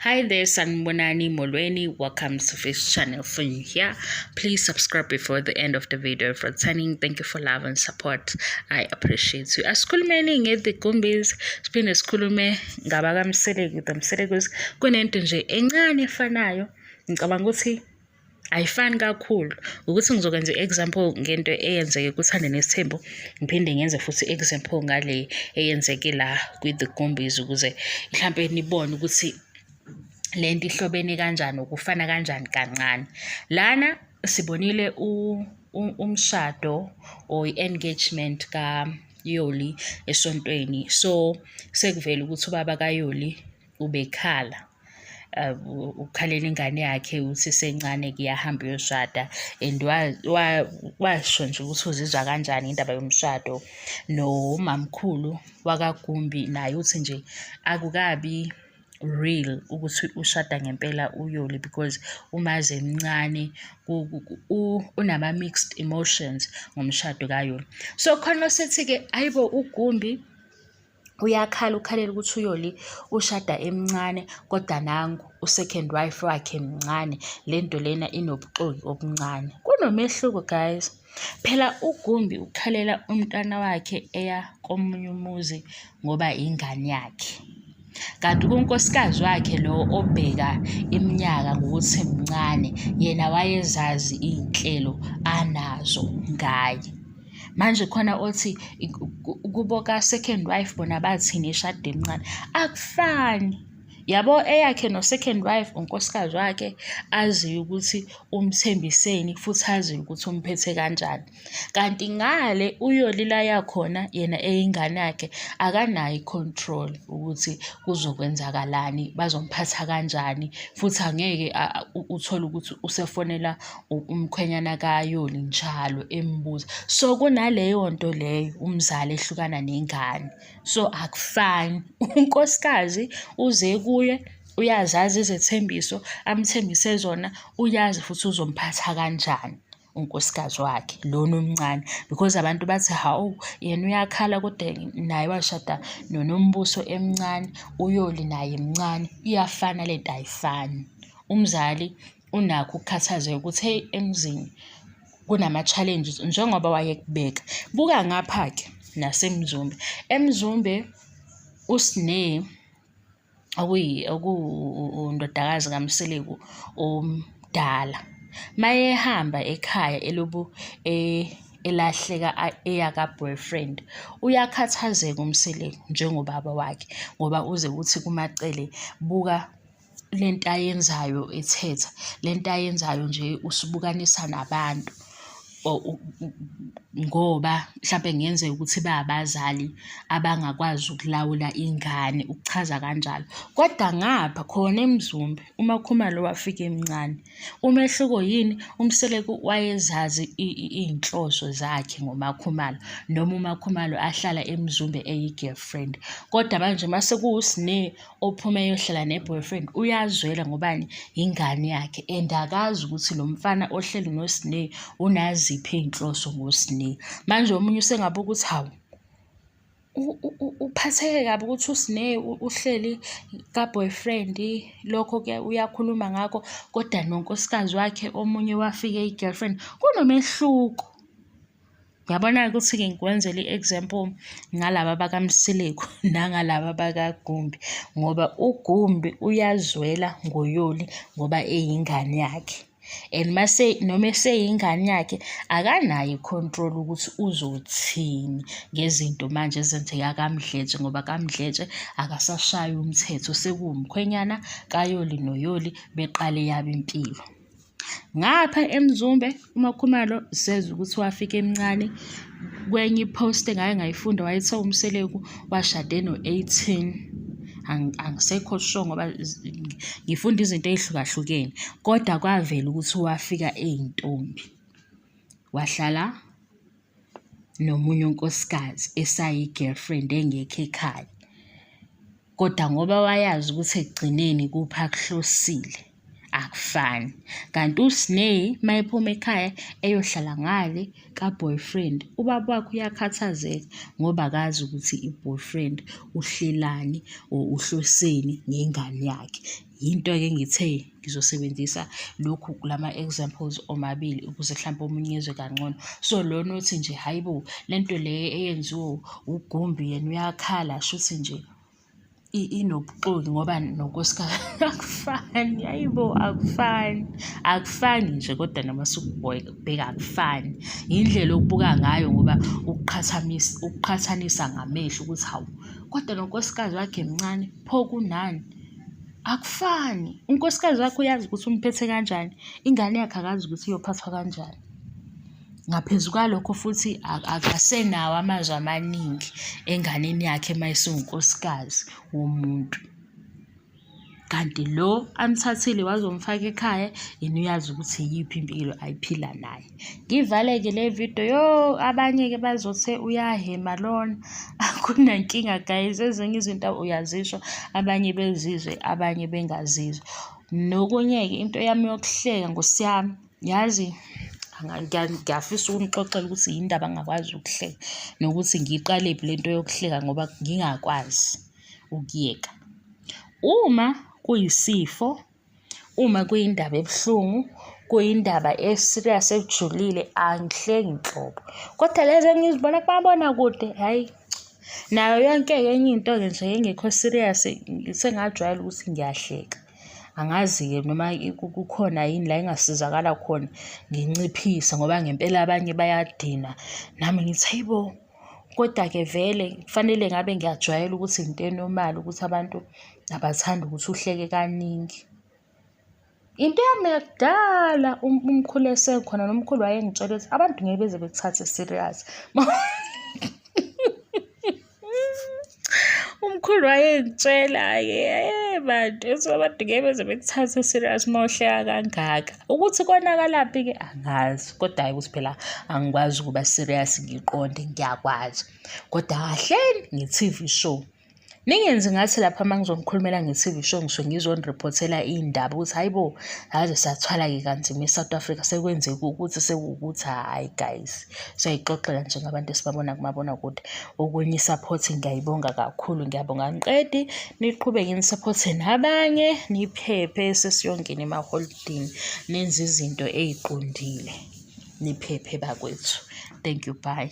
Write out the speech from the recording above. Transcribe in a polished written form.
Hi there, Sanibonani Molweni. Welcome to this channel. For you here, please subscribe before the end of the video. For turning, thank you for love and support. I appreciate you. Asikhulumeni nge-The Gumbis, siphinde sikhulume ngabakaMseleku, the Mselekus. Kunento nje encane efanayo. Ngicabanga ukuthi ayifani kakhulu ukuthi ngizokwenza i-example ngento eyenzeke kuThando Nesithembu, ngiphinde ngenze futhi i-example ngale eyenzeke la kwi-The Gumbis ukuze mhlampe nibone ukuthi le nto ihlobene kanjani, ukufana kanjani kancane. Lana sibonile umshado or i-engagement kaYoli esontweni. So sekuvele ukuthi ubaba kaYoli ubekhala, ukhalela ingane yakhe ukuthi isencane kuyahamba uyoshada and washo nje ukuthi uzizwa kanjani indaba yomshado. Nomamkhulu wakaGumbi naye uthi nje akukabi real ukuthi ushada ngempela uYoli because umaze emncane, unama-mixed emotions ngomshado kaYoli. So khona osethi-ke, ayibo, uGumbi uyakhala, ukhalela ukuthi uYoli ushada emncane, kodwa nangu u-second wife wakhe mncane, le nto lena inobuxoki obuncane. Kunomehluko, guys. Phela uGumbi ukhalela umntwana wakhe eya komunye umuzi ngoba ingane yakhe. Kanti kunkosikazi wakhe lo obheka iminyaka ngokuthi mncane, yena wayezazi iy'nhlelo anazo ngaye. Manje khona othi kubo ka-second wife bona bathini eshade emncane, akufani. Yabo, eyakhe no-second wife unkosikazi wakhe aziyo ukuthi umthembiseni futhi aziyo ukuthi umphethe kanjani. Kanti ngale uYoli la yakhona yena eyingane yakhe akanayo i-control ukuthi kuzokwenzakalani, bazomphatha kanjani, futhi angeke uthole ukuthi usefonela umkhwenyana kaYoli njalo embuza. So kunaleyo nto leyo umzali ehlukana nengane. So akufani. Unkosikazi uze kuye uyazazi izethembiso amthembise zona, uyazi futhi uzomphatha kanjani unkosikazi wakhe lona omncane, because abantu bathi, hawu, yena uyakhala kodwa naye washada noNombuso emncane, uYoli naye mncane, iyafana lento? Ayifani. Umzali unakho ukukhathazeka ukuthi hey, emzini kunama-challenges njengoba wayekubeka. Buka ngapha-ke naseMzumbe. EMzumbe uSne, okuwundodakazi kaMseleku omdala, mayehamba ekhaya elobu elahleka eya ka-boyfriend, uyakhathazeka uMseleku njengobaba wakhe, ngoba uze uthi kuMaCele, buka lento ayenzayo ethetha, lento ayenzayo nje usibukanisa nabantu, ngoba mhlampe kungenzeka ukuthi bayabazali abangakwazi ukulawula ingane, ukuchaza kanjalo. Kodwa ngapha khona eMzumbe uMakhumalo wafika emncane. Umehluko yini? UMseleku wayezazi iy'nhloso zakhe ngoMakhumalo, noma uMakhumalo ahlala eMzumbe eyi-girlfriend. Kodwa manje mase kuwuSne ophuma eyohlala ne-boyfriend, uyazwela ngobani? Ingane yakhe, and akazi ukuthi lo mfana ohleli noSne unaziphi iy'nhloso ngoSne. Manje omunye usengabuka ukuthi hawu, uphatheke kabi ukuthi uSne uhleli ka-boyfriend, lokho-ke uyakhuluma ngakho, kodwa nonkosikazi wakhe omunye wafika eyi-girlfriend. Kunomehluko. Uyabona-ke ukuthi-ke ngikwenzele i-example ngalaba bakaMseleku nangalaba bakaGumbi, ngoba uGumbi uyazwela ngoYoli ngoba eyingane yakhe. And mase noma eseyingane yakhe akanayo i-control ukuthi uzothini ngezinto manje ezenzeka kaMdletshe, ngoba kaMdletshe akasashayi umthetho, sekuwumkhwenyana kaYoli noYoli beqale yabo impilo. Ngapha eMzumbe uMakhumalo sezwa ukuthi wafika emncane. Kwenye i-post engake ngayifunda wayethe uMseleku washade no-18. Angisekho sure ngoba ngifunda izinto ey'hlukahlukene, kodwa kwavela ukuthi wafika eyintombi, wahlala nomunye unkosikazi esayi-girlfriend engekho ekhaya. Kodwa ngoba wayazi ukuthi ekugcineni kuphi akuhlosile. Akufani. Kanti uSne uma ephuma ekhaya eyohlala ngale ka-boyfriend, ubaba wakhe uyakhathazeka ngoba akazi ukuthi i-boyfriend uhlelani or uhloseni ngengane yakhe. Yinto-ke engithe ngizosebenzisa lokhu kulama-examples omabili ukuze hlampe omunye ezwe kangcono. So lona othi nje hhayi bo, le nto le eyenziwe uGumbi yena uyakhala shuthi nje inobuxoki ngoba nonkosikazi akufani, hhayi bo akufani, akufani nje kodwa noma usukubheka akufani. Indlela okubuka ngayo ngoba ukuqhathamisa, ukuqhathanisa ngamehlo ukuthi hawu kodwa nonkosikazi wakhe mncane pho kunani. Akufani, unkosikazi wakhe uyazi ukuthi umphethe kanjani, ingane yakhe akazi ukuthi iyophathwa kanjani. Ngaphezu kwalokho futhi akasenawo amazwi amaningi enganeni yakhe uma esewunkosikazi womuntu. Kanti lo amthathile wazomfaka ekhaya yena uyazi ukuthi iyiphi impilo ayiphila naye. Ngivale-ke le video, yo abanye-ke bazothe uyahhema lona. Akunankinga guys, ezinye izinto uyazisho abanye bezizwe abanye bengazizwa. Nokunye-ke into yami yokuhleka nkosi yami. Yazi ngiyafisa ukunixoxela ukuthi yini ndaba ngingakwazi ukuhleka nokuthi ngiyiqalephi le nto yokuhleka ngoba ngingakwazi ukuyeka. Uma kuyisifo, uma kuyindaba ebuhlungu, kuyindaba e-serious ejulile angihleki nhlobo. Kodwa lezi engizibona kumabonakude, hhayi nayo yonke-ke enye into-ke nje engekho serious sengajwayela ukuthi ngiyahleka. Angazi-ke noma kukhona yini la engasizakala khona nginciphise ngoba ngempela abanye bayadina. Nami ngithi hhayi bo, kodwa-ke vele kufanele ngabe ngiyajwayela ukuthi into e-normal ukuthi abantu abathandi ukuthi uhleke kaningi. Into yami yakudala umkhulu esekhona nomkhulu wayengitshela ukuthi abantu ngeke beze bekuthathe serious. Umkhulu wayengitshela-ke bantu ethi abantu ngeke beze bekuthathe serious uma uhleka kangaka. Ukuthi konakalaphi-ke angazi, kodwa hhayi ukuthi phela angikwazi ukuba serious ngiqonde ngiyakwazi. Kodwa kahleni nge-T_V show. Ningenzi ngathi lapha uma ngizonikhulumela nge-T_V show ngisuke ngizoniriphothela iy'ndaba ukuthi hhayi bo, saze sathwala-ke kanzima e-South Africa sekwenzeka ukuthi sekuwukuthi hhayi guys. Siyayixoxela nje ngabantu esibabona kumabonakude. Okunye i-support ngiyayibonga kakhulu, ngiyabonga angiqedi. Niqhubeke ni-support-e nabanye, niphephe sesiyongena emaholidini, nenze izinto ey'qondile. Niphephe bakwethu. Thank you, bye.